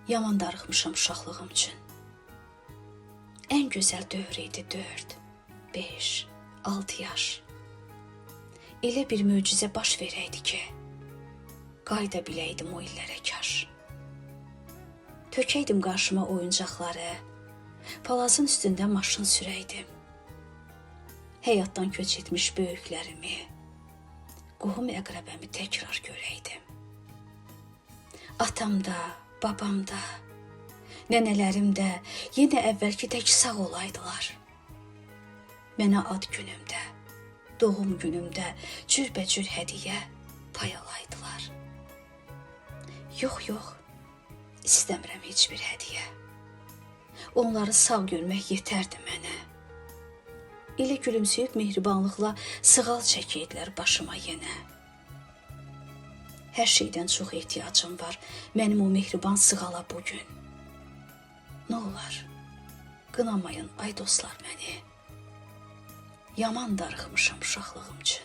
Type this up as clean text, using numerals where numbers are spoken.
Yaman darıxmışam uşaqlığım üçün. Ən gözəl dövr idi 4, 5, 6 yaş. Elə bir möcüzə baş verəydi ki, qayıda biləydim o illərə kaş. Tökəydim qarşıma oyuncaqları, palazın üstündə maşın sürəydim. Həyatdan köç etmiş böyüklərimi, qohum əqrəbəmi təkrar görəydim. Atam da, babam da, nənələrim də yenə əvvəlki tək sağ olaydılar. Mənə ad günümdə, doğum günümdə cürbəcür hədiyyə payalaydılar. Yox, yox, istəmirəm heç bir hədiyyə. Onları sağ görmək yetərdi mənə. Elə gülümsəyib mehribanlıqla sığal çəkirdilər başıma yenə. Hər şeydən çox ehtiyacım var mənim o mehriban sığala bu gün. Nə olar? Qınamayın ay dostlar məni. Yaman darıxmışam uşaqlığım üçün.